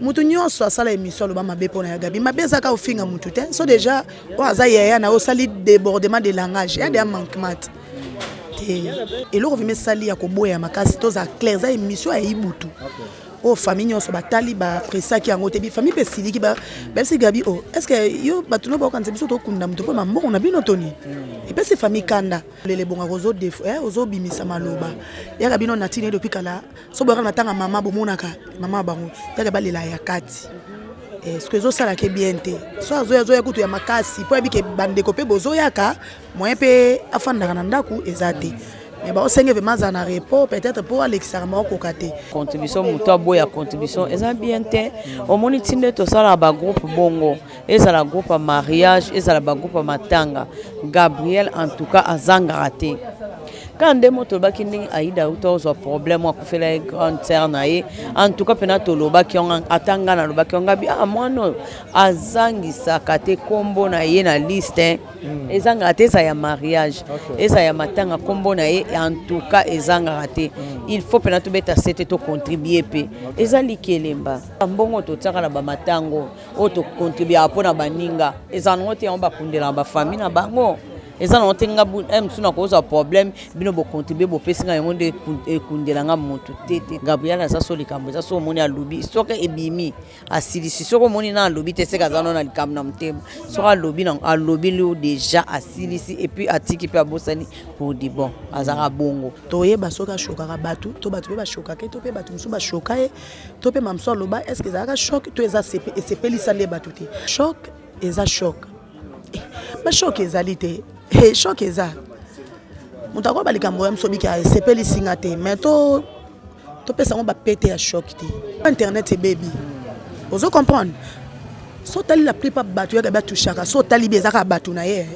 Mutu nyonso asala emission aloba mabe pona ya Gaby. Mabe eza kaka ofinga mutu te. So dejà oyo aza yaya na yo osali debordement de langage. Ya dejà manquement te. Eloko vraiment esali ya koboya makasi tozala clair eza emission ya Ibutu. Oyo famille nyonso batali ba appréciaki yango te. Famille pe esiliki ba bayebisi Gaby oh est-ce que yo bato no bakokanisa biso tokunda mutu mpo na mbongo na bino to nini? Epesi famille kanda. Lele ebongaka ozo defo eh ozo bimisa maloba. Ya Gaby no natini ye depuis kala. So boyaka na matanga mama bomonaka mama bango yaka balela ya kati eh, soki ezosalaka bien te so azoya azoya kutu ya makasi mpo ayebi ke bandeko mpe bozoyaka moyen mpe afandaka na ndako eza te mais baosenge vraimen azala na repos peut-être mpo alekisaka maokoka te. Contribution moto aboya contribution eza bien te. Omoni ti nde tosalaka bagroupe bongo, ezala groupe ya mariage, ezala bagroupe ya matanga, Gabriel en tout cas azangaka te. Kaka nde mo tolobaki ndenge Aida auta ozwa problème akufela ye grande sœur na ye. En tout cas pena tolobaki yango, ata nga nalobaki yango, ngabi ah mwana oyo azangisaka te kombo na ye na liste. Ezangaka te, eza ya mariage, eza ya matanga, kombo na ye en tout cas ezangaka te. Il faut pena tobeta sete to contribuer pe. Eza likelemba. Mbongo totiaka na ba matango oyo to contribuaka mpo na baninga, eza nango te yango bakundelaka ba famille na bango. Eza nango te nga mosusu nakozwa problème, bino bocontribue bopesi nga yango nde ekundela nga motu te te. Gabriel aza so likambo eza so omoni alobi soki ebimi asilisi, soki omoni na alobi te seke aza no na likambo na motema, soki alobi na alobi lu déjà asilisi et puis atiki pe abosani pour du bon, azalaka bongo. Toyeba soki ashokaka bato to bato mpe bashokaka ye to mpe bato mosusu bashoka ye to mpe mamosu aloba est ce que ezalaka choc to eza esepelisa nde bato te. Choc eza choc, ba choc ezali te, choc eza moto akoyeba likambo ya mosu obiki esepelisi nga te, mais to topesa yango bapete ya choc te. Internet ebebi, ozo comprendre so otali la plupart bato yaka batushaka, so otali bi eza kaka bato na ye.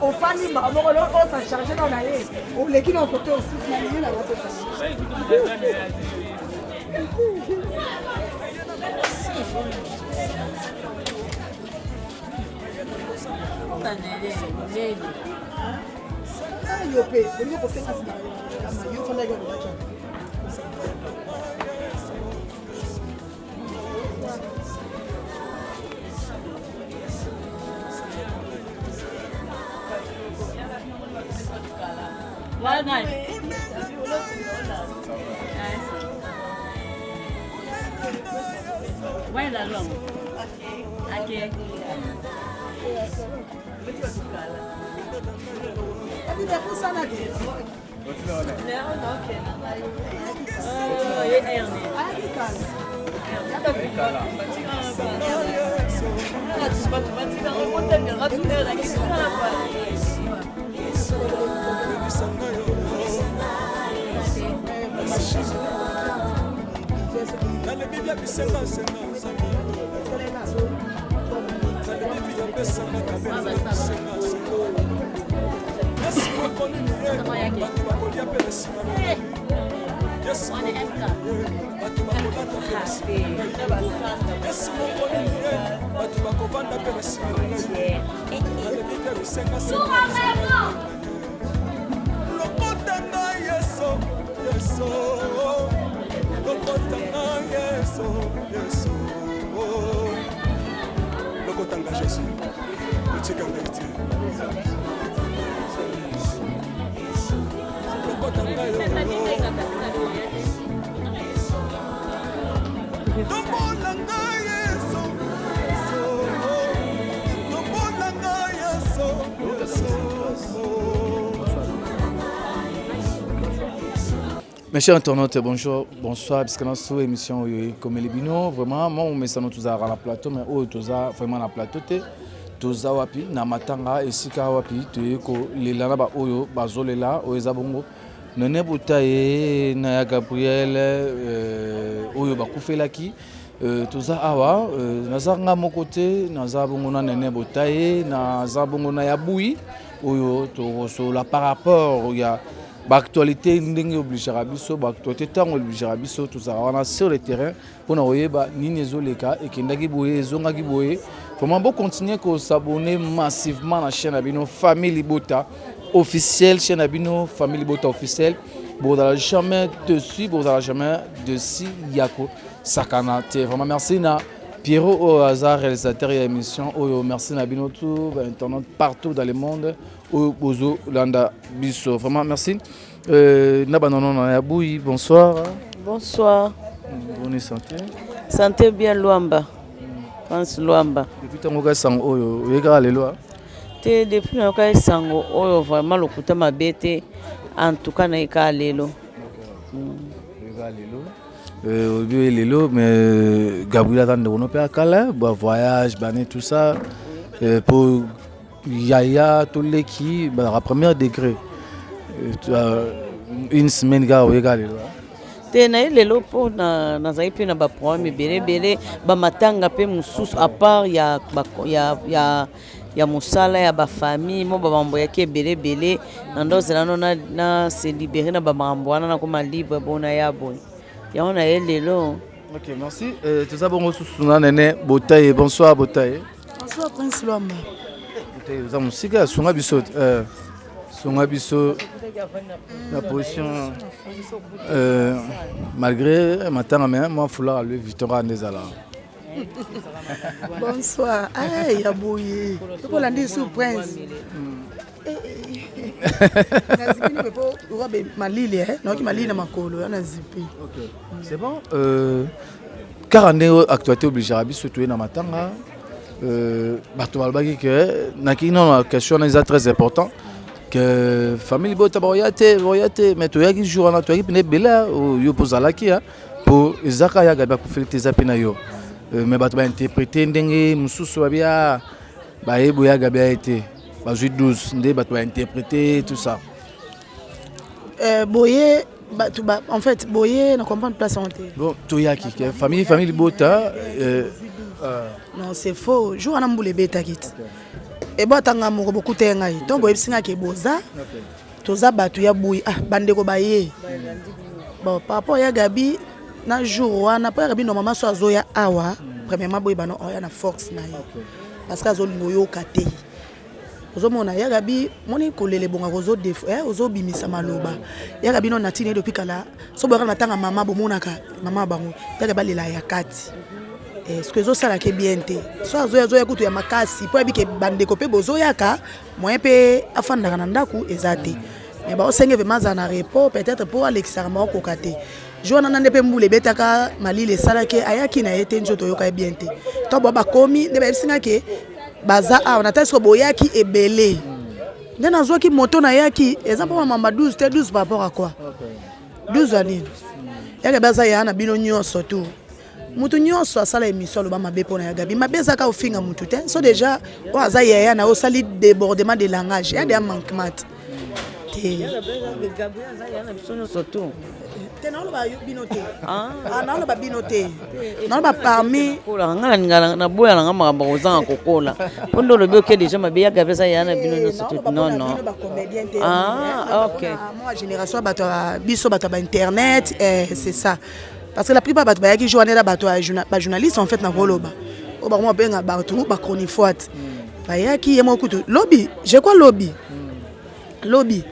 Ofandi mbala moko osa charge na ye oleki na kote osuki na ye na yo mpe olingi kosenga nsima yo fandaki olobaki. Mes chers internautes, bonjour, bonsoir. Puisque dans cette émission, comme les bino, vraiment, moi, on met ça nous à la plateau, mais oh, tout ça, vraiment la plateau, toza wapi na matanga esika wapi toye kolela na baoyo bazolela oyo eza bongo Nene Butaye na ya Gabriel oyo bakufelaki. Toza awa, naza nga moko te, naza bongo na Nene Butaye, naza bongo na ya Bui oyo tokosola par rapport ya Baactualité ndenge obligeaka biso, baactualité ntango obligeaka biso, tozalaka wana sur le terrain mpona koyeba nini ezoleka, ekendaki boye, ezongaki boye. Vraiment, bocontinue kos'abonner massivement na chaîne na bino Famille Libota Officiel, chaîne na bino Famille Libota Officiel. Bozala jamais dessus, bozala jamais dessus ya kosakana te. Vraiment merci na Pierrot oyo aza réalisateur ya émission oyo. Merci na bino tout bainternet partout dans le monde oyo bozolanda biso. Vraiment merci na banono na ya Bui. Bonsoir. Bonsoir. Bonne santé? Santé bien, Luamba, France Luamba. Depuis ntango oka sango oyo, oyekaka lelo? Te, depuis nayoka esango oyo, vraiment lokuta mabe te, en tout cas nayeka lelo. Oyekaka lelo, oyebi lelo, mais Gabriel aza ndeko no mpe akala bavoyage bane, tout ça, po yaya toleki bazalaka premier degré. Une semaine kaka, oyeka lelo? Te, naye lelo mpo nazali mpe na baprogramme ebele ebele, bamatanga mpe mosusu à part ya mosala ya bafamille mo, bamambo yaki ebele ebele na ndo ozela no na se libérer na bamakambo wana, nakoma libre bona ya boye, yango naye lelo. Ok, merci. Toza bongo susu na Nene Botaye. Bonsoir, Botaye. Bonsoir, Prince Lwamba. Botaye, oza mosika, sunga biso, sunga biso na position malgré matanga, mais mwa foulard Louis Vuitton kaka nde ezalaka. Bonsoir. Ay, ya boye tokolandi su Prince, nazipi nini po robe malili, nayoki malili na makolo ya nazipi. C'est bon. Kaka ndenge actualité obligeaka biso, toye na matanga. Bato balobaki ke nakii nano question wana eza très important, que famille bota baoya te, baoya te, mais toyaki jour wana, toyaki mpena ebele. Yo mpo ozalaki, mpo eza kaka ya Gabi akufeli te, eza mpe na yo, mais bato bainterprete ndenge mosusu, babia bayebi oya Gabi aye te, bazwi 12 nde bato bainterprete tout ça. Boye bato ba, en fait boye na comprendre place yango te. Bon, toyaki ke famille libota. Non, c'est faux. Jour wana mbula ebetaki ti ebo atanga moko, bokuta ye ngai ntongo boyebisi ngai ke boza, toza bato ya boye. Ah, bandeko baye. Bon, par rapport ya Gabi na jour wana, mpo ya Gabi normalement so azoya awa, premièrement boye bano oya na force na ye, parce que azolinga oyoka te. Ozomona ya Gabi moni kolela ebongaka, ozodefo ozobimisa maloba. Ya Gabi no natini ye depuis kala, so boyaka na matanga mama, bomonaka mama bango, ya Gabi alela ya kati. Soki ezosalaka bien te, so azoya, azoya kutu ya makasi, mpo yebi ke bandeko mpe bozoyaka, moyen mpe afandaka na ndako eza te. Mais baosenge vraiment azala na repos peut-être, mpo alekisaka maokoka te. Jour wana nde mpe mbula ebetaka, malili esalaki, ayaki na ye te, nzoto oyoka ye bien te. To bo bakomi nde bayebisi nga ke baza awa na tali. Siko boyaki ebele nde nazwaki moto, nayaki. Eza mpona mamba 12 te. 12 par rapport à quoi? 12 ya nini? Yaka baza ya na bino nyonso tu. Mutu nyonso asala émission aloba mabe mpona ya Gabi. Mabe eza kaka ofinga mutu te. So déjà oyo aza yaya na yo, osali débordement de langage, ya deya manquement te. Biso nyonso tu. Te, naoloba bino te. Ah, naoloba bino te, naoloba parmi. Nga nalinga naboya nanga makambo kozanga kokola, mpo nde olobi oke déjà mabe. Ya Gabi aza ya na bino nyonso tu. Non, non. Bacomédien te. Ah, ok. Mwa génération ya bato ya biso, bato ya bainternet, c'est ça, parce que la plupart bato bayaki jour wana, bato ya bajournaliste en fait, nakoloba oyo bango babenga bato bachronifoite bayaki. Ye moko kutu lobi, je crois lobi, lobi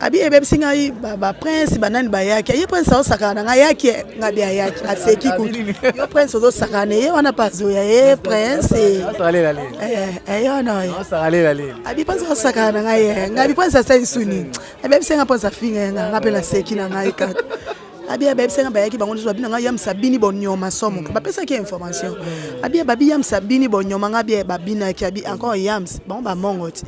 abi ebebisi ngai baprince banani bayaki. Ye Prince azosakana na ngai, ayaki, ngai bi ayaki, aseki kutu. Yo Prince ozosakana, ye wana mpe azoya ye Prince ye wana abi Prince azosakana na ngai, ngai bi Prince asali suni, abebisi ngai, Prince afinga ye ngai, ngai mpe naseki na ngai kaka. Abi abebisi ngai, bayaki bango nyonso, babi na ngai yamisa bini bonyoma somo, bapesaki information. Abi babi yamisa bini bonyoma, ngai bi babinaki. Abi encore yams bango bamongo ti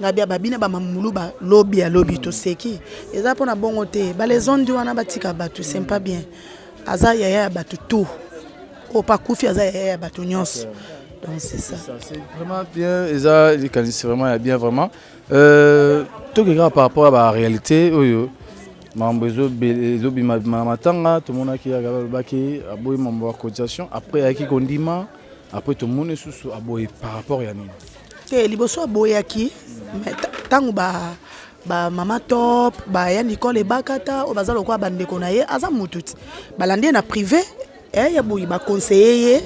ngai bia babina bamamulu balobi alobi toseki. Eza mpona bongo te. Balezondi wana batika bato, c'est pas bien. Aza yaya ya bato tout oyo mpe akufi, aza yaya ya bato nyonso, donc c'est ça. C'est vraiment bien, eza likanisi vraiment ya bien vraiment. Tokeka par rapport à baréalité oyo, makambo ezobima na matanga. Tomonaki yaka balobaki aboyi mambo ya cotisation, après ayaki kondima, après tomoni lisusu aboyi. Par rapport ya nini? Te, liboso aboyaki, mais ntango Ba mama top, ba ya Nicole Ebakata, oyo baza lokola ba ndeko na ye, aza mutu ti. Balandi ye na privé, eh ya boyi ba conseiller ye.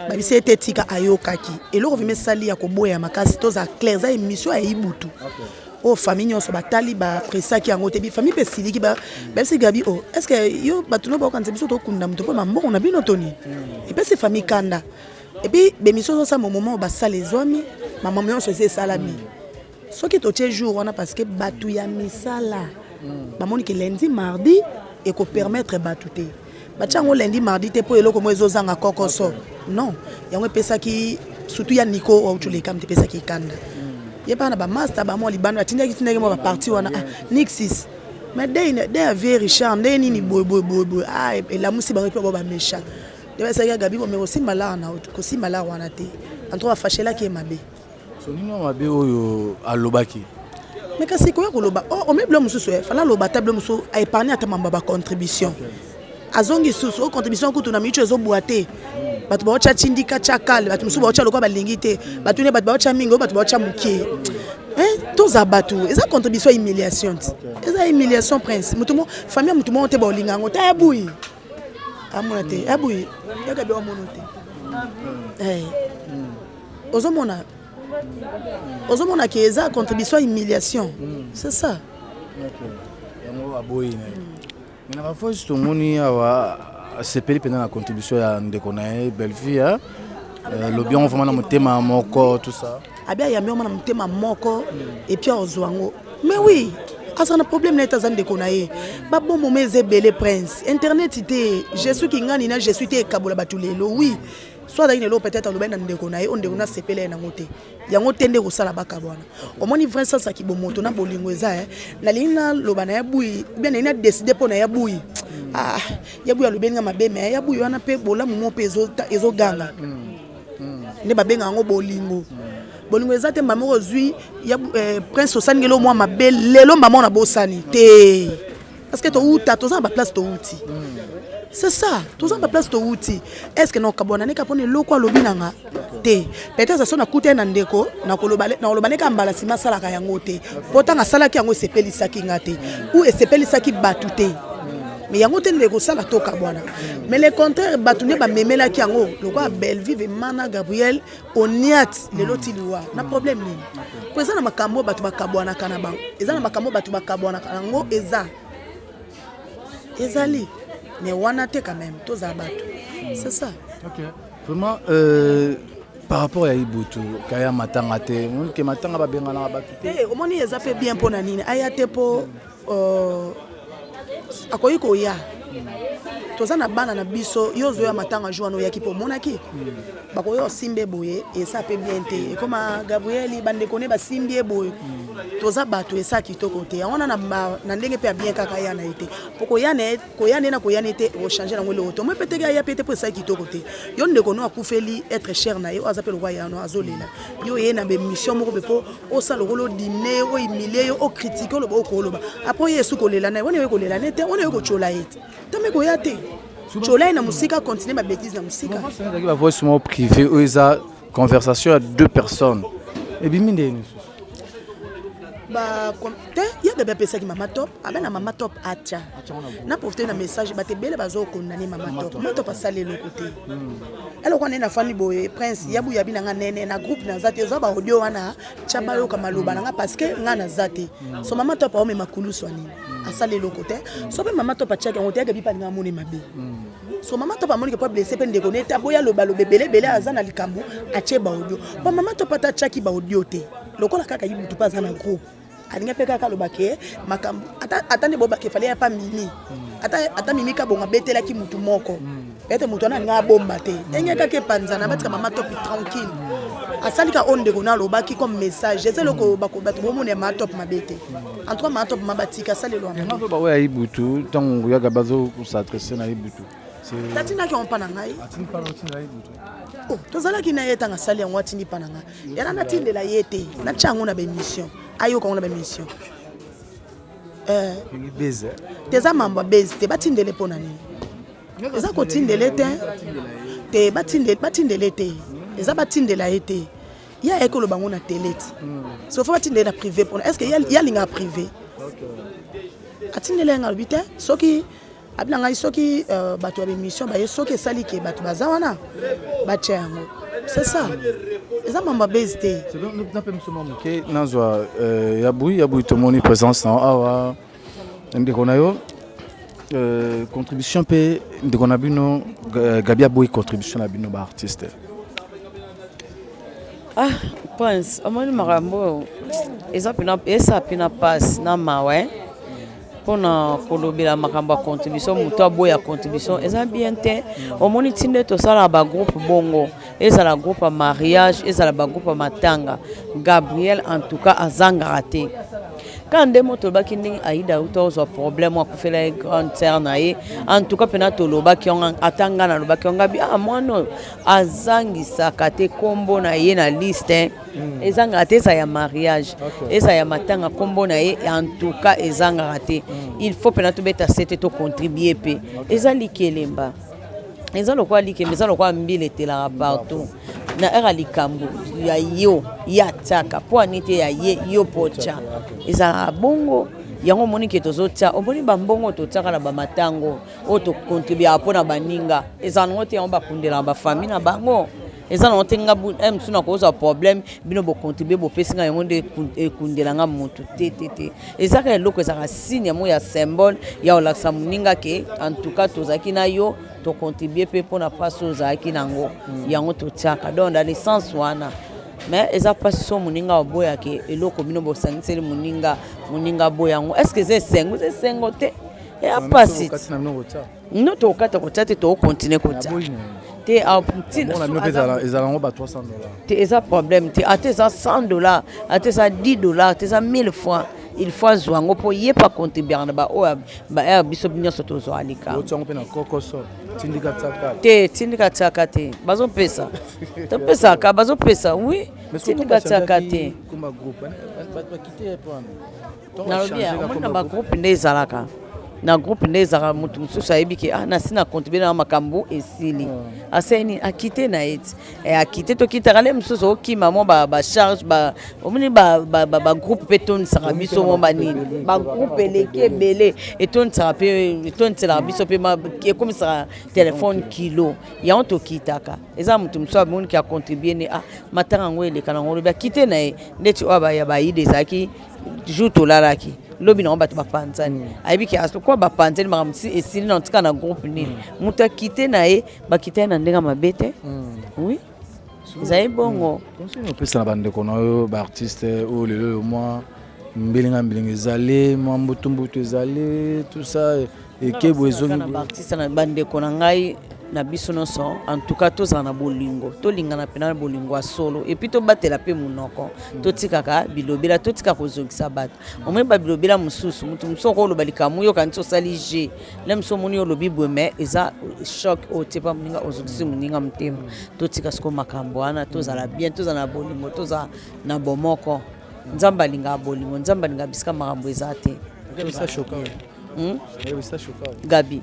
Babisi ye te tika ayokaki. Eloko vraiment esali ya koboya makasi toza clair, eza émission ya Ibutu. Oyo famille nyonso batali ba pressaki yango te. Bi famille pe siliki ba babisi Gabi oh, est-ce que yo bato no baokanisa biso tokunda moto mpo ba mbongo na bino to nini? Epesi famille kanda. Et puis bémission ezosala moment oyo basala ezwami, mama nyonso eza esalami. Soki totie jour wana parce que bato ya misala bamoni ke lundi mardi ekopermettre bato te batia yango lundi mardi te mpo eloko moko ezozanga kokoso. Non, yango epesaki surtout ya Nico oyo oleka moto epesaki kanda ye mpa na bamaster bamwa libanda batindaki tindaki mwa baparti wana, ah, nixis mais dei de ya vieux Richard nde nini boye boye boye boye. Ah, elamusi bango mpe bao baméchant nde basaki ya Gabi bombe kosimba lar na kosimba lar wana te. En tout cas bafashelaki ye mabe. So nini wa mabe oyo alobaki? Mais kasi koya koloba oh, ome bilo mosusu fala aloba ata bilo mosusu, aépargne ata mambo ya bacontribution. Azongi susu o contribution kutu na micho ezobwa te. Bato baotya tindika tya kale, bato mosusu baotya lokola balingi te, bato ne bato baotya mingi, oyo bato baotya moke. Toza bato, eza contribution ya humiliation ti eza humiliation. Prince motu mo famille ya motu moko te baolinga yango te. Abuyi amona te, abuyi yakabi amona te. Ozomona, ozomona ke eza contribution ya humiliation, c'est ça. Yango aboyi na ye, mais na bavoice tomoni awa asepeli mpenza na contribution ya ndeko na ye Bellevue, lobi yango vraiment na motema moko, tout ça. Abi ayambi yango na motema moko et puis azwa yango. Mais oui, aza na problème na ye te, aza ndeko na ye. Babomoma eza ebele, Prince, internet te. Je suis kingani na je suis te ekabola bato lelo. Oui, so azalaki na eloko peut-être alobaki na ndeko na ye oyo ndeko na asepela ye nango te, yango te nde kosala bakabo wana. Omoni vrai sens ya kibomoto na bolingo eza nalingi naloba na ya bui bien, nalingi nadécider mpo na ya bui. Ah, ya bui alobeli nga mabe, mais ya bui wana mpe bolamu mo mpe ezoganga nde babenga yango bolingo. Bolingo eza te mbala moko ozwi ya Prince osalingeli mwa mabe lelo, mbama na bosani te, parce que touta, toza na baplace touti, c'est ça, toza na baplace touti. Est ce que nakokabwana neka mpona eloko alobi na nga te? Peut-être so nakutani na ndeko, nakoloba neka mbala nsima asalaka yango te, mpo ntango asalaki yango esepelisaki nga te ou esepelisaki bato te. Mais yango te ndeko kosala tokabwana. Mais le contraire, bato nde bamemelaki yango lokola Bellevue mana Gabriel oniat lelo ti liwa na problème nini? Po eza na makambo oyo bato bakabwanaka na bango, eza na makambo oyo bato bakabwanaka yango, eza ezali, mais wana te quand même, tozala bato, c'est ça. Ok, vraiment, par rapport ya Ibutu kaya matanga te, omoni ke matanga babenganaka bato te. Te, omoni eza mpe bien. Mpo na nini aya te? Mpo akoki koya, toza na bana na biso. Yo ozoya matanga jour wana oyaki mpo omonaki bakoya osimba boye, esa mpe bien te. Ekoma Gabriel bandeko ne basimbi ye boye, toza bato, esa kitoko te. Yango wana na ndenge mpe ya bien kaka ya na ye te, mpo koya na ye, koya nde na koya ne te okochange nango eloko te. Omoi mpe teke aya mpe te mpo esali kitoko te. Yo ndeko no akufeli être cher na ye oyo aza mpe lokwa yano azolela yo, ye na bémission moko mpe mpo osala lokola odimine ye, ohumilie ye, ocritique, oloba okoloba, après oye esu kolela na ye wana, oye kolela ne te wana, oye kotyola ye te, tame koya te, tyola ye na mosika, continue babêtise na mosika. Ezalaki bavoice moko privé oyo eza conversation ya deux personnes, ebimi ndenge lisusu. Te, ye Gabi apesaki mama top, abe na mama top atya na profite na message. Bato ebele bazokondane mama top. Mama top asali eloko te. Eloko wana nafandi boye, Prince yabu yabi na nga nene na groupe naza te, ozwa baaudio wana tya bayoka maloba na nga, parce que nga naza te. So mama top aomema kulusu ya nini? Asali eloko te. So mpe mama top atiaki yango te, ya Gabi mpe alinga amoni mabe. So mama top amoniki po blesse mpe ndeko nete aboya alobaloba ebele ebele, aza na likambo, atie baaudio. Po mama top ata atiaki baaudio te, lokola kaka ye mutu mpe aza na groupe, alingi mpe kaka aloba ke makambo ata nde bobaka efali ya pa mimi, ata mimi kabongo abetelaki mutu moko, peut-être mutu wana alingi abomba te, enge kaka epanzana. Batika mama top tranquille, asali ka oyo ndeko na alobaki comme message. Eza eloko bato bomona ya mama top mabe te. En tout cas mama top ma batika asalelo. Wana oyo ya Ibutu, ntango yaka bazos'adresse na Ibutu. Natindaki yango mpa na ngai. Oh, tozalaki na ye ntango asali yango, atindi mpa na ngai. Yana natindela ye te, natya yango na baémission, ayoka yango na baémission te. Eza mambo ya base te. Batindele mpo na nini? Eza kotindele te, te, batindele te, eza batindela ye te. Ye ayaki koloba yango na tele ti. So faut batinda ye na privé mpona est ce que ye alingaka privé? Atindeli ye nga, alobi te soki abi na ngai soki bato ya bémission baye, soki esali ke bato baza wana, batia yango. C'est ça, eza mambo ya base te. Nape biso mwa moke, nazwa ya bui ya bui. Tomoni présence na awa, ndeko na yo, contribution mpe ndeko na bino Gabi aboyi contribution na bino baartiste. Ah Prince, omoni makambo oyo eza mpena, esa mpena mpasi na mawa mpona kolobela makambo ya contribution. Moto aboya contribution eza bien te. Omoni ti nde tosalaka bagroupe bongo, ezala groupe ya mariage, ezala bagroupe ya matanga, Gabriel en tout cas azangaka te. Kaka nde mo tolobaki ndenge Aida auta ozwa problème, akufela ye grande sœur na ye. En tout cas mpena tolobaki yango, ata ngai nalobaki yango, ngabi ah, mwana oyo azangisaka te nkombo na ye na liste. Ezangaka te, eza ya mariage, eza ya matanga, nkombo na ye en tout cas ezangaka te. Il faut mpena tobeta sete, tocontribue mpe. Eza likelemba, eza lokola likemba, eza lokola mbila etelaka partout na ere ya likambo ya yo ye atiaka mpo ani te ya ye yo mpo otya. Ezalaka bongo. Yango omoni ke tozotia, omoni bambongo totiaka na bamatango oyo tocontribuaka mpo na baninga, ezala nango te. Yango bakundelaka bafamille na bango, eza nango te. Nga mosusu na kozwa problème, bino bocontribue, bopesi nga yango nde ekundela nga motu te te te. Ezaka eloko ezalaka signe mo ya symbole ya kolakisa moninga ke en tout cas tozalaki na yo, tocontribue mpe mpona mpasi oyo ozalaki nango. Yango totiaka donc dans le sens wana. Mais eza mpasi so moninga oboyake eloko bino bosangiseli moninga, moninga aboya yango. Est ce que eza esengo? Eza esengo te, eya mpasi. No, tokata kotia te, tokocontinue kotia te. Ezala yango ba 300 $. Te, eza problème te. Ata eza 100 $, ata eza 10 $, ata eza 1000 francs, il faut azwa yango mpo ye mpe acontribuaka na baoyo ya biso nyonso tozwa likambo. Otiango mpe na kokoso, tindika tiaka. Te, tindika tiaka te. Bazopesa, topesaka, bazopesa, oui. Tindika tiaka te. Nalobi, omoni na bagroupe nde ezalaka, na groupe nde ezalaka. Motu mosusu ayebi ke ah, nasi na contribue na makambo esili, asali nini, akite na ye ti akite. Tokitaka nde mosusu okima mwa bacharge. Omoni bagroupe mpe etondisaka biso mwa banini, bagroupe eleki ebele, etondisaka mpe, etondiselaka biso mpe, ekomisaka telefone kilo. Yango tokitaka. Eza motu mosusu amoniki acontribue ne, ah, matanga yango eleka nango, olobi akite na ye. Ndeti oyo ya baide ezalaki jour tolalaki, lobi nango bato bapanzani. Ayebi ke kwa bapanzani, makambo esili na tika na groupe nini. Moto akite na ye, bakite ye na ndenge mabe te. Oui, ezali bongo. Conseil opesa na bandeko na oyo baartiste oyo lelo oyo mwa mbelinga mbelinga ezali, mwa mbutumbutu ezali, tout ça ekebo ezongi? Na baartiste, na bandeko na ngai, na biso nyonso, en tout cas tozala na bolingo, tolingana mpena na bolingo ya solo, et puis tobatela mpe monoko, totikaka bilobela, totika kozongisa bato. Omoni babilobela mosusu, moto mosusu okoloba likambo, oyoka nti osali g le mosusu, omoni olobi boye, mais eza choc oyo tie mpa moninga, ozongisi moninga motema. Totika sikoyo makambo wana, tozala bien, tozala na bolingo, tozala na bomoko. Nzambe alingaka bolingo, Nzambe alingaka bisika makambo eza te. Gabi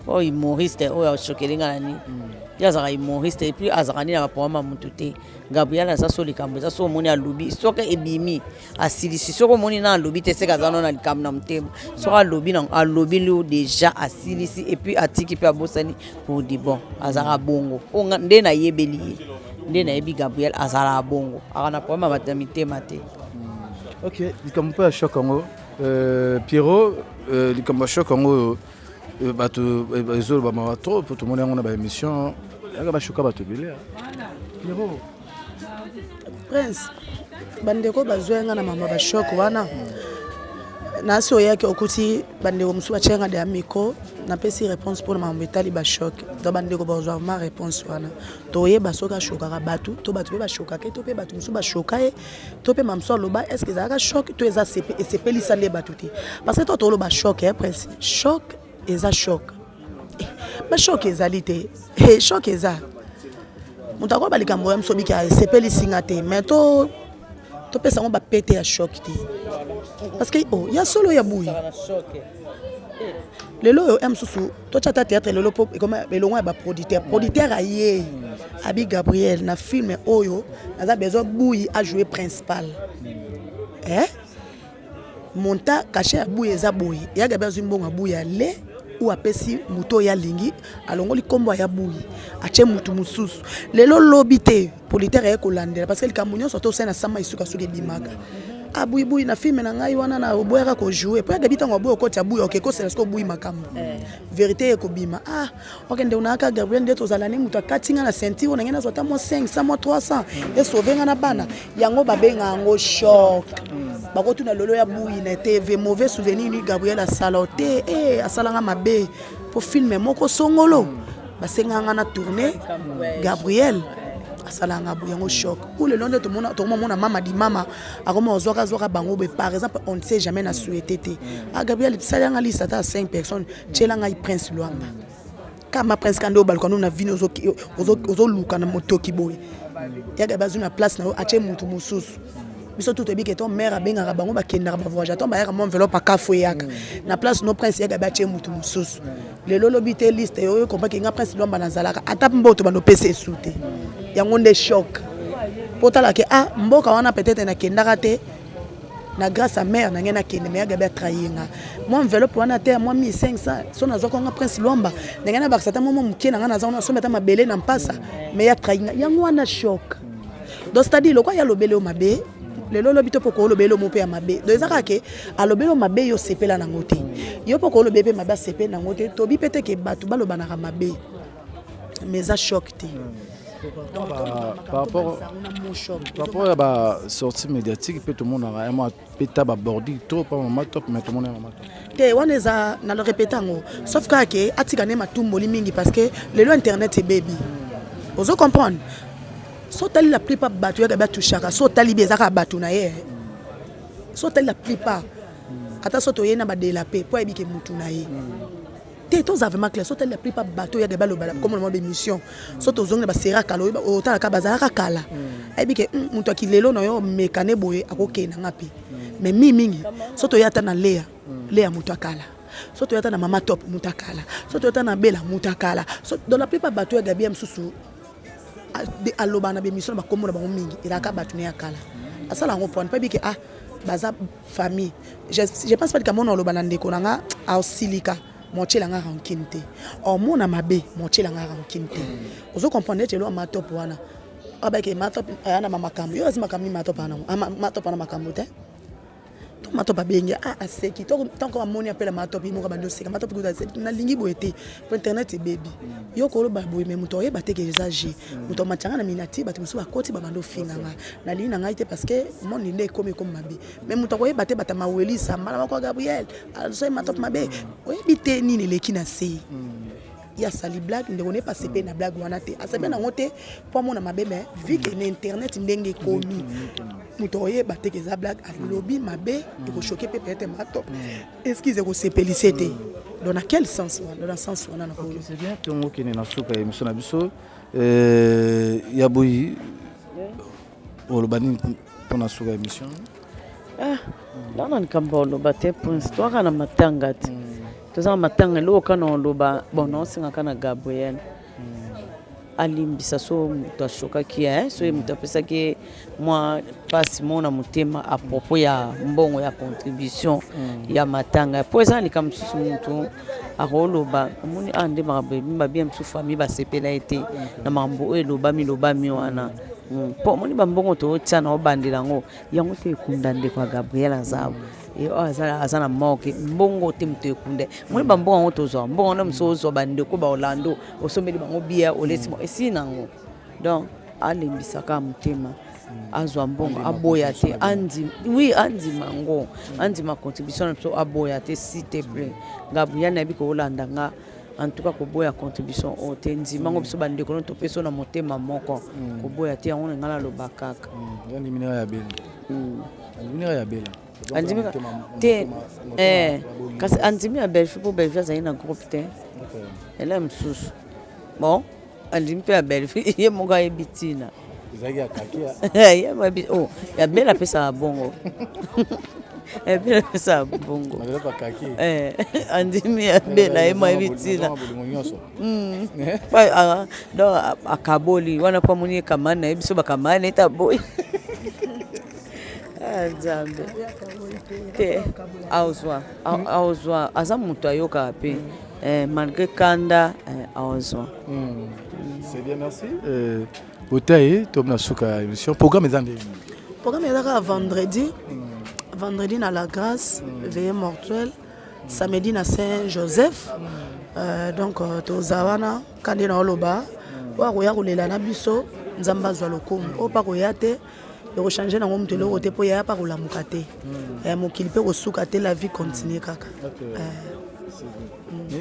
oyo humoriste oyo ashokeli nga na nini, ye azalaka humoriste, et puis azalaka nini na baprogramme ya motu te. Gabriel aza so likambo eza so, omoni alobi, soki ebimi asilisi. Soki omoni na alobi te, seke aza no na likambo na motema. Soki alobi, alobi lu déjà asilisi, et puis atiki mpe abosani pour du bon. Azalaka bongo nde nayebeli ye, nde nayebi Gabriel azalaka bongo, aka na problème ya bato ya mitema te. Ok, likambo mpe ya choc yango, Pierrot, likambo ya choc yango oyo bato ezoloba mawa trop, po tomoni yango na baémission yaka, bashoka bato ebele, Pierrot. Prince, bandeko bazwa nga na mama bachoc wana, nasi oyaki okuti bandeko mosusu batia nga deya micro, napesi réponse mpona makambo etali bachoc. Donc bandeko bazwa ma réponse wana, toyeba soki ashokaka bato to bato mpe bashokaka ye to mpe bato mosusu bashoka ye to mpe mamosu aloba. Est ce que ezalaka choc to eza esepelisa nde bato te? Parce que to toloba choc, Prince, choc eza choc, bachoc ezali te. Choc eza moto akoyeba likambo ya moso obiki esepelisi nga te, mais to topesa yango bapete ya choc te, parce que oh, ya solo ya buyi. Lelo oyo ya mosusu totya ata théâtre lelo mpo ekoma elongo ya baproducteur. Producteur aye abi Gabriel na film oyo naza besoin Buyi ajoue principal, eh? Monta cachet ya Buyi eza boye. Ya Gabi azwi mbongo ya Buyi, ale ou apesi moto oyo alingi, alongoli nkombo ya Buyi, atie motu mosusu. Lelo lobi te, producteur aye kolandela, parce que likambo nyonso tosali na sama esuka soki ebimaka abuyibuyi na film na ngai wana na oboyaka kojoue po ya Gabi. Ntango aboyi okoti abuyi, oke kosela soki obuyi makambo, vérité ekobima. Ah, okende onayaka Gabriel nde tozala ni moto akati nga na ceinture oyo, nange nazwa ata mwa 500, mwa 300, esauve nga na bana. Yango babenga yango choc. Bakotuna lelo ya Buyi na TV mauvais souvenir ni Gabriel asala te e asalanga mabe po film moko songolo basenganga na tourne, Gabriel asalanga boye. Yango choc. Ou lelo nde tokomomona mama di mama akoma ozwaka azwaka bango boye. Par exemple, on ne sait jamais, na souhaité te. Ah, Gabriel salanga liste ata 5 personnes, tiela ngai Prince Lwamba kama Prince kande oyo baluka no na vino, ozoluka na motoki boye. Yaka bazwi na place na yo, atie mutu mosusu. Biso tu toyebi ke to mare abengaka bango, bakendaka bavoyage, to bayaka mwa enveloppe akafu eyaka na place no. Prince yaka batie mutu mosusu. Lelo olobi te liste oyo comprend nga Prince Lwamba nazalaka ata mboto bando opesa esu te. Yango nde choc po tala ke ah, mboka wana peut-être nakendaka te na grâce à mère na ngai nakende, mais ya Gabi atrahir nga. Mwa enveloppe wana te, mwa 1500 so nazwaka nga Prince Lwamba na ngai nabakisa ata mwa moke na ngai naza wana, asombi ata mabele na mpasa, mais ya trahir nga. Yango wana choc. Donc c'est-à-dire lokwa ya alobeli yo mabe lelo, olobi to mpo koolobeli yo mo mpe ya mabe. Donc eza kaka ke alobeli yo mabe, yo osepela nango te, yo mpo koolobeli mpe mabe, asepeli nango te. Tobi mpe te ke bato balobanaka mabe, mais eza choc te. Par rapport ya basortie médiatique mpe, tomonaka ya mwa peta babordi trop pa Mama Top, mais tomona ya Mama Top. Te, wana eza na le répéte yango, sauf kaka ke atika nde matumboli mingi, parce que lelo internet ebebi, ozo comprendre. So otali la plupart bato yaka batushaka, so otali bi eza kaka bato na ye. So otali la plupart, ata so toyei na badela mpe po ayebi ke mutu na ye te. Toza vraiment clair, so otali la plupart bato yaka balobala comme na bémission, so tozongi na basera kala, otalaka bazalaka kala, ayebi ke moto akilelo na yo mekane boye akokende nga mpe. Mais mingimingi so toya ata na Lea, Lea moto akala, so toya ata na Mama Top, moto akala, so toya ata na Bela, moto akala. So dans la plupart bato ya Gabi ya mosusu alobaka na bémission na bakombo na bango mingi, ezalaka bato ne ya kala. Asala yango mpona mpo ayebi ke ah, baza famille. Je pense pas likambo na oloba na ndeko na nga aosilika motielanga rancune te, omona mabe motielanga rancune te. Ozo comprendre neti elo ya Matop wana, abake Matop aya na bamakambo, yo azi makambo nini? Matop ana Matop ana makambo te. To Matop abengi, ah, aseki ntango amoni apela Matop, ye moko abandi oseka. Matop kuta nalingi boye te po internet ebebi. Yo koloba boye, mais moto oyeba te ke eza g moto amatianga na minati. Bato mosusu bakoti, babandi ofinga nga, nalingi na ngai te, parce que monde nde ekomi ekomi mabe. Mais moto akoyeba te, bato mawelisa mbala moko Gabriel azosali Matop mabe, oyebi te nini eleki na se. Ye asali blague, ndeko ne pase mpe na blague wana te, asepe nango te mpo amona mabe. Mais vu ke na internet ndenge ekomi, moto oyeba te ke eza blague, alobi mabe, ekochoquer mpe peut-être Matop, excuse, ekosepelise te. Donc na quel sens wana, dans sens wana na kolo. C'est bien, tongo okende na suka ya émission na biso ya boyi, oloba nini mpona suka ya émission? Ah, nana likambo oloba te, Prince. Toaka na matanga te, toza na matanga. Eloko kaka na oloba, bon, naosengaka na Gabriel alimbisa so moto ashokaki, so ye moto apesaki ye mwa mpasi mo na motema à propos ya mbongo ya contribution ya matanga, po eza na likambo mosusu motu akoloba. Omoni awa nde makambo ebimi babia mosusu, famille basepela ye te na makambo oyo elobami lobami wana. Mpo omoni bambongo tootia na obandela yango, yango te ekunda ndeko ya Gabriel aza oyo aza na morgue. Mbongo te moto ekunda. Omoni bambongo yango tozwa, mbongo wana mosusu ozwa bandeko baolando, osombeli bango bia, olesi esili nango. Donc alembisaka motema, azwa mbongo, aboya te. Andima, oui, andima yango, andima contribution na biso, aboya te, s'il te plaît. Gabriel, nayebi koolanda nga. En tout cas, koboya contribution oyo te, ndima yango. Biso bandeko no topesi oyo na motema moko, koboya te. Yango na ngai naloba kaka. Ya Bela. Andimi te, kasi andimi ya Belfi mpo Belfi azali na groupe te, ele mosusu. Bon, andimi mpe ya Belfi, ye moko ayebi ntina. Ezalaki ya kaki. Oh, ya Bela apesaka bongo. Bela apesaka mbongo, andimi ya Bela, ye mayebi ntina. Donc akaboli wana mpo amoni ye kamani na ye, biso bakamani ete aboyi. Nzambe te, aozwa, aozwa, aza moto ayokaka mpe malgré kanda, aozwa. C'est bien, merci. Otaye to na suka ya émission, programme eza ndenge? Programme eza kaka vendredi, vendredi na La Grâce, veillée mortuaire, samedi na Saint Joseph. Donc toza wana ka nde na oloba, oyo akoya kolela na biso, Nzambe azwa lokumu. Oyo mpa koya te, ekochange nango moto eloko te, mpo yaya mpa kolamuka te, mokili mpe kosuka te, la vie continue kaka.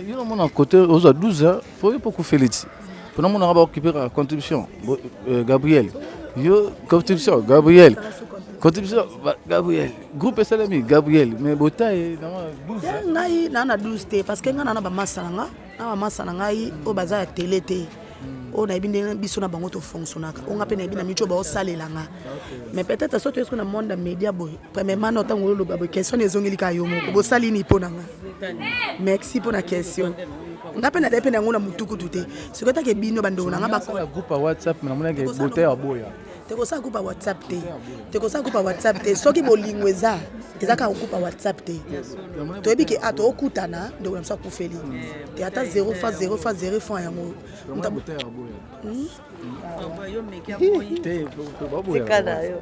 Yo namona côté ozwa 12 heures po yo mpo kufeli ti mpo namonaka baoccupé kaka contribution Gabriel, yo contribution, Gabriel contribution, Gabriel groupe esalemi, Gabriel, mais botaye namona 12. Ngai naa na 12 te, parce que ngai naa na bamasa na nga, na bamasa na ngai oyo baza ya tele te, oyo nayebi ndenge biso na bango tofonctionnaka, oyo nga mpe nayebi na miti oyo baosalela nga. Mais peut-être so toyeski na monde ya média boye, premièrement na ntango oloba boye, question ezongeli kaka yo moko: bosali nini mpo na nga? Merci mpo na question. Nga mpe nazali mpe na yango na motukutu te. Sikoyo take bino bandeko na nga. Groupe ya WhatsApp, namonaki bote ya boya. Tekosala groupe ya WhatsApp te, tekosala groupe ya WhatsApp te. Soki bolingo eza, eza kaka groupe ya WhatsApp te. Toyebi ke a tookutana, ndeko na biso akufeli te, ata 0 fois 0 fois 0 fois yango. Tika na yo.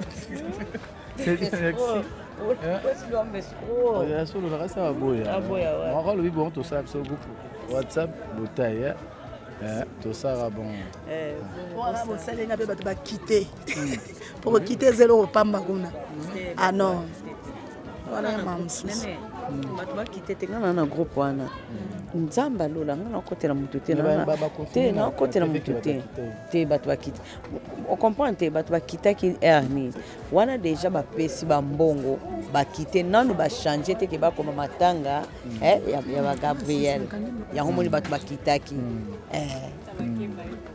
Asololaka sa baboya, alobi bon, tosala biso groupe WhatsApp botaye, tosala bon. Wana bosalenga mpe bato bakite, mpo kokite eza eloko pamba kuna. Ah non, wana ya mama mosusu. Bato bakite te, nga na na groupe wana, Nzambe alola nga, nakotela motu te, te, nakotela motu te te. Bato bakite, ocomprendre te? Bato bakitaki aire nini wana? Déjà bapesi bambongo, bakite nanu, bachange te ke bakoma matanga ya baGabriel yango. Moni bato bakitaki,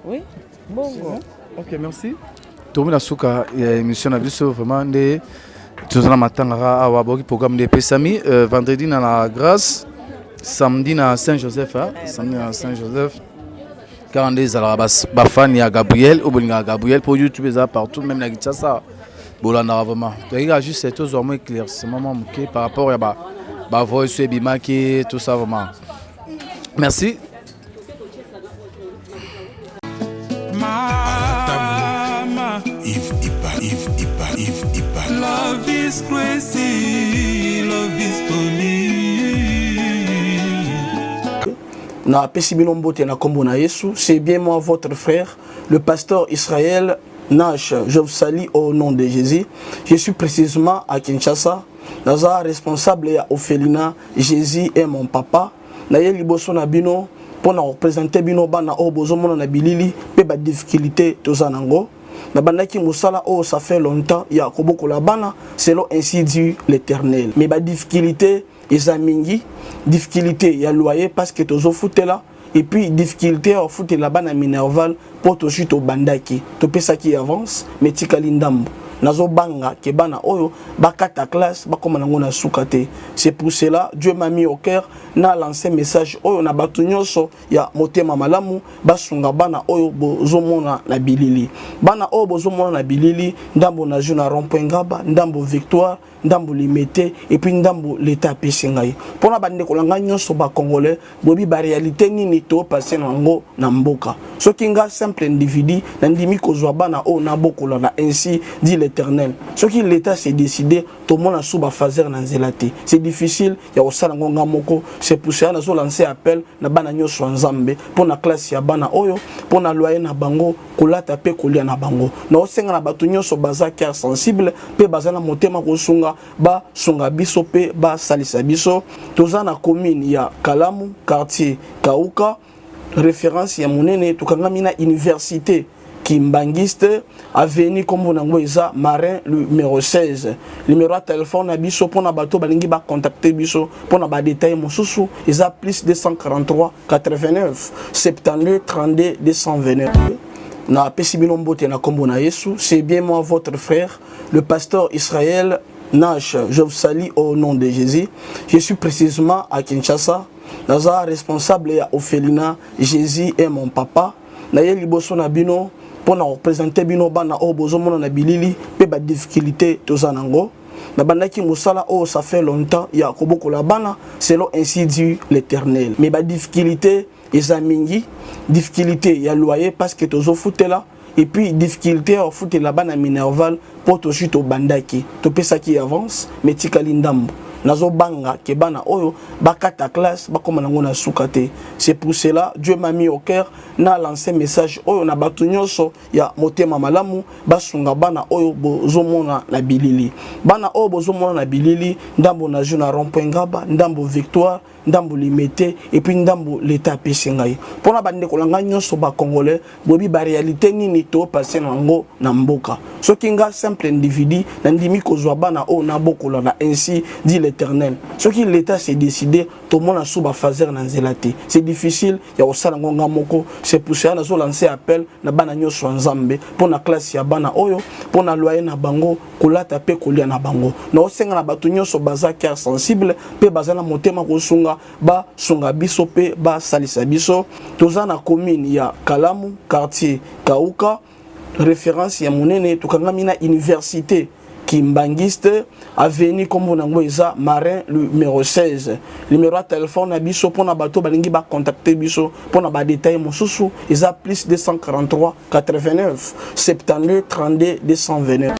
oui, mbongo. Ok, merci. Tokomi na suka ya émission na biso. Vraiment nde toza na matangaka awa, boki programme nde epesami: vendredi na La Grâce, samedi na Saint Joseph, samedi na Saint Joseph kaka nde ezalaka. Bafani ya Gabriel oyo bolingaka Gabriel, mpo YouTube eza partout, même na Kinshasa bolandaka. Vraiment toyaki kaka juste tozwa mwa éclaircissement mwa moke par rapport ya bavoice oyo ebimaki, tout ça. Vraiment merci. Mama Yves Ipa, Yves Ipa, Yves Ipa. Love is crazy, love is funny. Napesi bino mbote na kombo na Yesu. C'est bien moi, votre frère, le pasteur Israël Nash. Je vous salue au nom de Jésus. Je suis précisément à Kinshasa, naza responsable ya orphelinat Jésus est mon papa. Naye liboso na bino mpona koprésenter bino bana oyo bozomona na bilili mpe badifficulté toza nango. Nabandaki mosala oyo ça fait longtemps, ya kobokola bana selon ainsi dit l'Éternel, mais badifficulté eza mingi: difficulté ya loyer parce que tozofutela, et puis difficulté ya kofutela bana minerval mpo tozwi, tobandaki, topesaki avance mais tikali ndambo. Nazobanga ke bana oyo bakata classe, bakóma nango na suka te. C'est pour cela Dieu m'a mis au cœur na lancer message oyo na bato nyonso ya motema malamu, basunga bana oyo bozomona na bilili. Bana oyo bozomona na bilili, ndambo nazwi na rond-point Ngaba, ndambo Victoire, ndambo Limete, et puis ndambo leta apesi ngai. Mpona bandeko na ngai nyonso bacongolais, boyebi baréalité nini topase na yango na mboka. Soki nga simple individu nandimi kozwa bana oyo nabokola na ainsi dit l'Éternel, soki l'État s'est décidé, tomona su bafaser na nzela te. C'est difficile ya kosala yango nga moko. C'est pour cela nazolancer appel na bana nyonso ya Nzambe mpo na classe ya bana oyo, mpo na loyer na bango, kolata mpe kolia na bango. Naosenga na bato nyonso baza cœur sensible mpe baza na motema kosunga, basunga biso mpe basalisa biso. Toza na commune ya Kalamu, quartier Kauka, référence ya monene. Tokangami na université Kimbangiste, avenue nkombo nango eza Marin, numéro 16. Numéro ya telefone na biso mpona bato balingi bacontacte biso mpona badetail mosusu eza plus 243 89 72 32 229. Napesi bino mbote na nkombo na Yesu. C'est bien moi, votre frère, le pasteur Israël. Nash, je vous salue au nom de Jésus. Je suis précisément à Kinshasa. Naza responsable ya orphelinat Jésus est mon papa. Naye liboso na bino mpo na kopresente bino bana oyo bozomona na bilili mpe badifficulté toza nango. Nabandaki mosala oyo ça fait longtemps ya kobokola bana selon ainsi dit l'Éternel. Mais badifficulté eza mingi, difficulté ya loyer parce que tozofutela, et puis difficulté ya kofutela bana minerval mpo tozwi tobandaki topesaki avance mais tikali ndambo. Nazobanga ke bana oyo bakata classe bakoma nango na suka te. C'est pour cela Dieu m'a mis au cœur na lancer message oyo na bato nyonso ya motema malamu basunga bana oyo bozomona na bilili. Bana oyo bozomona na bilili, ndambo na jeu na rond-point Ngaba, ndambo Victoire, ndambo Limete, et puis ndambo l'État apesi ngai. Mpona bandeko na ngai nyonso ba Congolais, boyebi ba réalité nini to passer nango na mboka. Soki nga simple individu nandimi kozwa bana oyo nabokola na ainsi dit l'Éternel. Soki l'État s'est décidé, tomona sous ba phaser na nzela te. C'est difficile ya kosala ngo nga moko. C'est pour cela nazo lancer appel na bana nyonso ya Nzambe mpona classe ya bana oyo, mpona loyer na bango, kolata pe kolia na bango. Naosenga na bato nyonso baza cœur sensible pe baza na motema kosunga, basunga biso pe basalisa biso. Toza na commune ya Kalamu, quartier Kauka, référence ya monene. Tokangami na université Kimbanguiste, avenue kombo nango eza Marin numéro 16. Numéro ya téléphone na biso mpona bato balingi ba contacter biso mpona ba détail mosusu eza plus 243 89 72 32 229.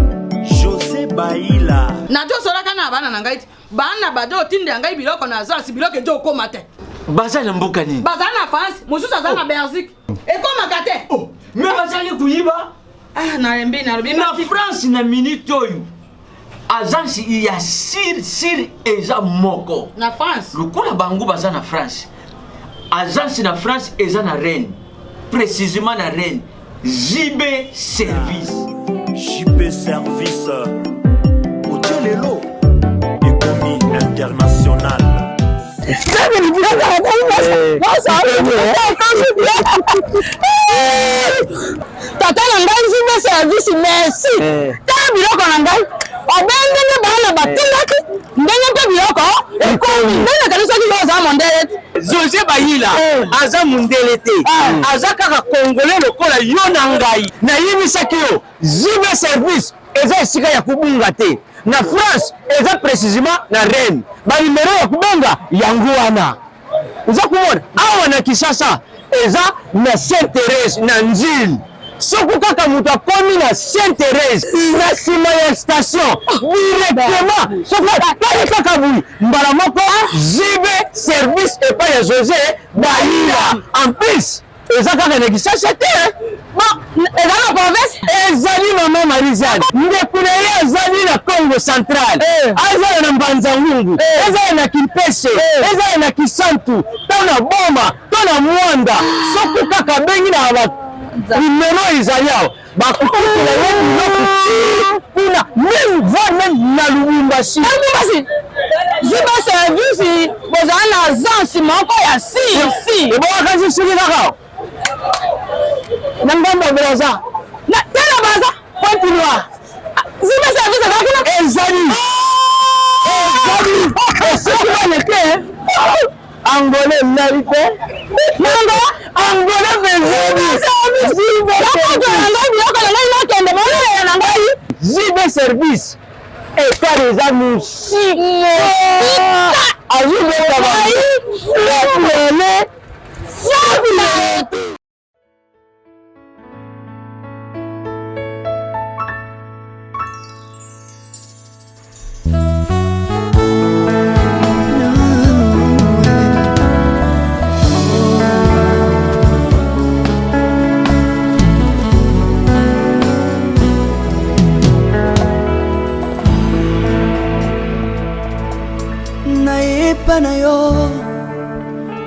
José Baila. Nazosolaka na bana na ngai te. Bana bazo otindela ngai biloko na agence, biloko ezo okoma te. Baza na mboka nini? Baza na France, mosusu aza na Belgique. Ekomaka te. Oh, mais bazali koyiba. Ah, nalembi, nalobi na France na minute oyo agence ya sir sir eza moko na France. Lokola bango baza na France, agence na France eza na Rennes, précisément na Rennes, JB Service. JB Service otie lelo ekomi international. Tata na ngai JB Service, merci. Tala biloko na ngai obe ndenge bana batindaki, ndenge mpe biloko ekomi. Ndenge nakanisaki yo oza mondele te. José Bayila aza mondele te, aza kaka congolais lokola yo na ngai. Nayebisaki yo JB Service eza esika ya kobunga te. Na France eza précisément na Rennes. Ba numero ya kobenga yango wana. Oza komona awa na Kinshasa eza na Sainte Thérèse na Nzile. Soki kaka moto akomi na Sainte Thérèse na nsima ya station directement, soki atali kaka boye mbala moko JB Service epai ya José Bayila. En plus eza kaka na Kinshasa te, bon, eza na province. Ezali mama Marie-Jeanne, ndeko na ye azali na Congo central, azala na Mbanza-Ngungu, ezala na Kimpese, ezala na Kisantu, to na Boma, to na Mwanda. Soki kaka abengi na ba numero ezali awa, bakokutela ye biloko kuna, même voire même na Lubumbashi. Lubumbashi JB Service bozala na agence moko ya si si. Ebongaka soki kaka na ngambo ya Brazza, na tena Brazza Pointe Noire. JB Service ezalaki na ezali ezali soki bana te Angolais nali te nanga Angolais bezali biloko na ngai nakende bolela na ngai. JB Service ekar eza mosika, azobeta bango. Nayepa na yo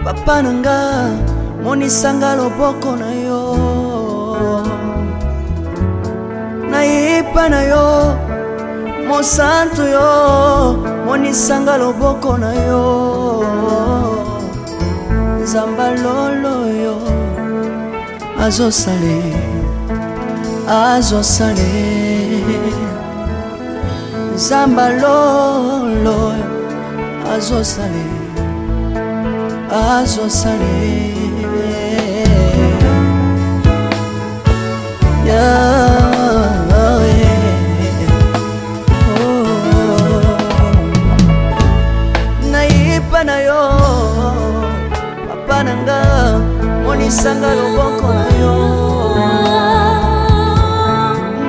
papa na nga, monisanga loboko na yo. Nayepa na yo mosantu yo, monisanga loboko na yo. Nzamba lolo yo azosale, azosale. Nzamba lolo azosale azosale Yahweh. Oh. Nayipa na yo papa na nga monisanga loboko na yo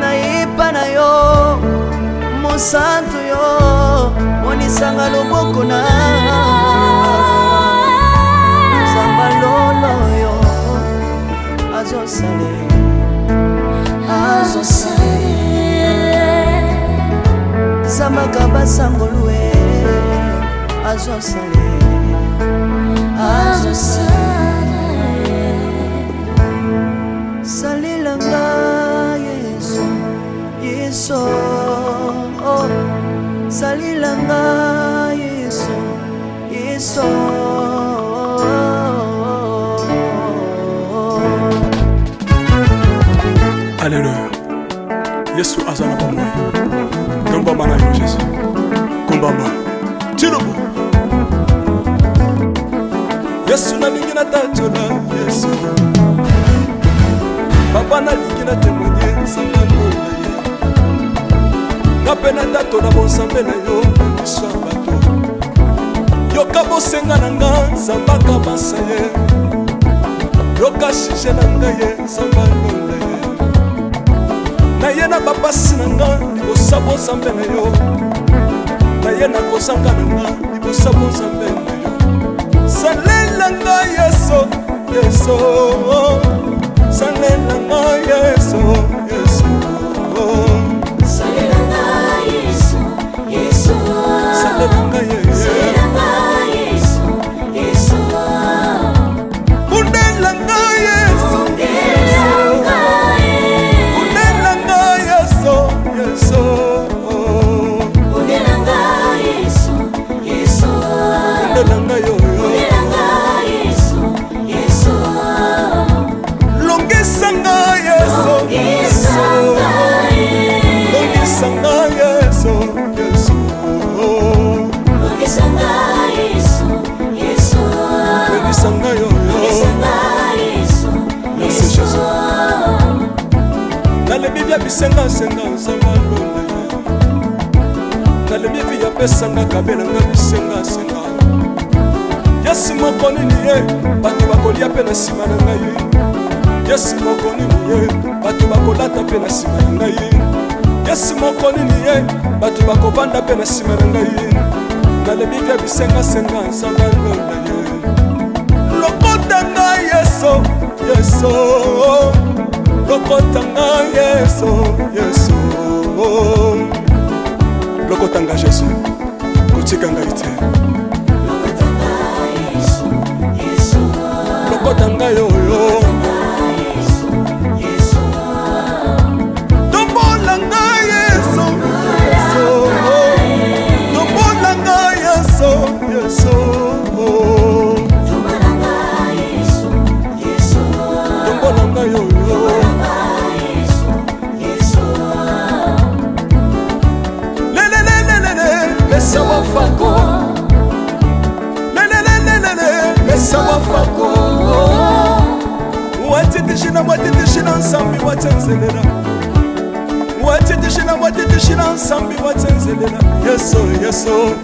nayipa na yo mosantu yo monisanga loboko na nzamba lolo yo azosale azosale zambaka basangolue azosale azosale salelanga yesu yesu oh. salelanga yesu yesu Alléluia. Yesu aza na bomoi. Tombama na yo Jésus. Kombama. Tilobo. Yesu nalingi natatola Yesu. Papa nalingi na témoigner nzambe na ye. Nga mpe natatola bonzambe na yo na miso ya bato. Yoka bosenga na nga nzambe akabasa ye. Yoka sujet na ngai ye nzambe alonda ye. Naye na bapasi na nga libosa bonzambe na yo. Naye na kozanga na nga libosa bonzambe na yo. Salela nga Yesu, Yesu. Salela nga Yesu, Yesu. Salela nga Yesu, Yesu. Salela nga Yesu. Salela nga Yesu, Yesu. Bundela nga Yesu. Bundela nga Yesu. Bundela nga Yesu, Yesu. Bundela nga Yesu, Yesu. Bundela nga yo, yo. Bundela nga Yesu, Yesu. Longisa nga Yesu. Longisa nga Yesu. Longisa nga Yesu, Yesu. Longisa nga Yesu, Yesu. Longisa nga yo, yo. Longisa nga Yesu, Merci Yesu. Jésus. Nalebi bia bisengasenga nzambe alonda ye. Nalebi vi apesanga kabelanga bisengasenga. Yesu moko nini ye bato bakolia mpe na nsima na ngai. Yesu moko nini ye bato bakolata mpe na nsima na ngai. Yesu moko nini ye bato bakovanda mpe na nsima na ngai. Nalebi bia bisengasenga nzambe alonda ye. Lokota ngai Yesu, Yesu. Lokota ngai Yesu, Yesu. Lokota ngai Yesu, kotika ngai te. Yesu, Yesu. Lokota ngai oyo. Yesu, Yesu. Tombola ngai Yesu, Yesu. Tombola ngai Yesu, Yesu. Tombola nga Yesu, Yesu. Tombola ngai oyo. Tombola nga Yesu, Yesu. Lelelelelele, lesa wafako. Lelelelelele, lesa wafako. Watitishina, watitishina nsambi watsenzelela. Watitishina, watitishina nsambi watsenzelela. Yesu, Yesu,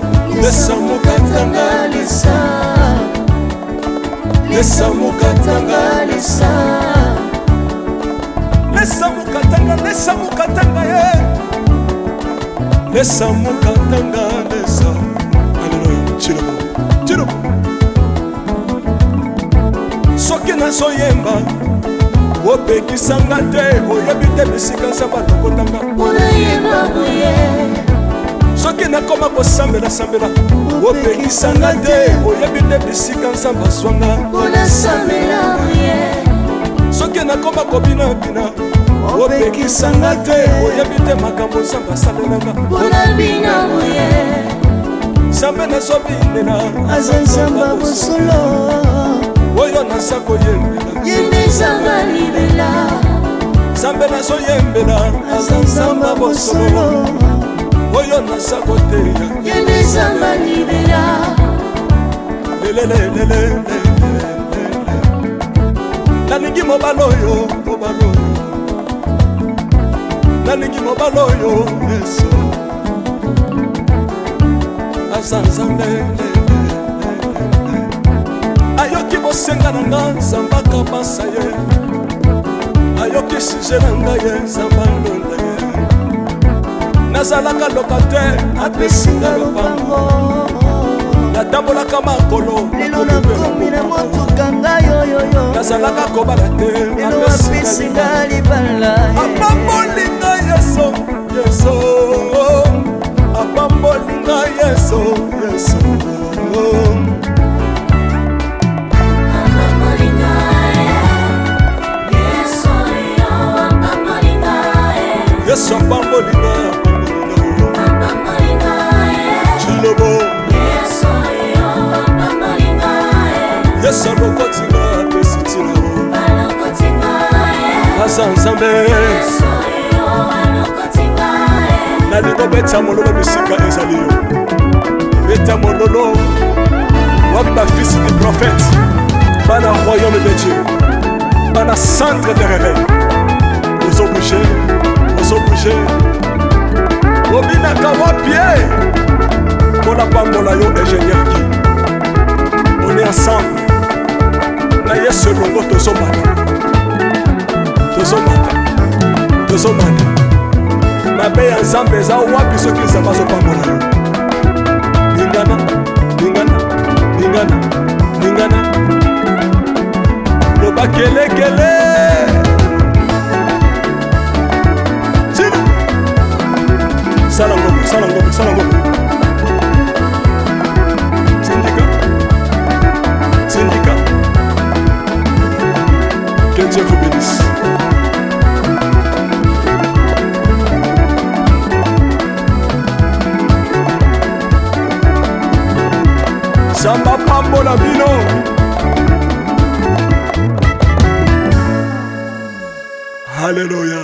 lesa mukatanga lesa lesa mukatanga lesa lesa mukatanga lesa mukatanga ye lesa mukatanga lesa. Aleluya. Chilobo, chilobo. Soki nazoyemba opekisanga te, oyebi te bisika nzambe alokotanga. Unayemba boye. Soki nakoma kosambela-sambela opekisanga te, oyebi te bisika nzambe azwanga. Unasambela boye. Soki nakoma kobinabina opekisanga te, oyebi te makambo nzambe asalelanga. Unabina boye. Nzambe nazobinela aza nzamba bosolo oyo naza koyembela. Yende nzamba libela. Nzambe nazoyembela aza nzamba bosolo Oyo naza koteya Ye nde Nzambe libela. Lelelelelele, nalingi mobali oyo, mobali oyo, nalingi mobali oyo. Yesu aza Nzambe, ayoki bosenga na nga, Nzambe akabasa ye, ayoki sujet na ngai, ye Nzambe alonda ye. Nazalaka locataire, apesi nga lopango. Natambolaka makolo, lelo nakomi na motuka ngai oyoyo. Nazalaka kobala te, lelo apesi nga libala. Apamboli ngai Yesu, Yesu apamboli ngai, Yesu, Yesu. Yesu apamboli ngai, apamboli ngai. Chilobo Yesu alokoti nga, apesi ntina, aza Nzambe. Nalingi obeta mololo bisika ezali yo, beta mololo. Wapi bafils du prophète, bana royaume de Dieu, bana centre de réveil? Ozobouge, ozobouge, obinaka wapi e? Mpona pambola yo, ingénieur Guy, on est ensemble na Yesu elongo. Tozomata, tozomata, tozomata. Mabe ya Nzambe eza wapi soki Nzambe azopambola yo? Lingana, lingana, lingana, lingana, loba kelekele. Tina sala ngombe, sala ngombe, sala ngombe. Tindika, tindika. Que Dieu vous bénisse. Nzambe apambola bino. Halleluya.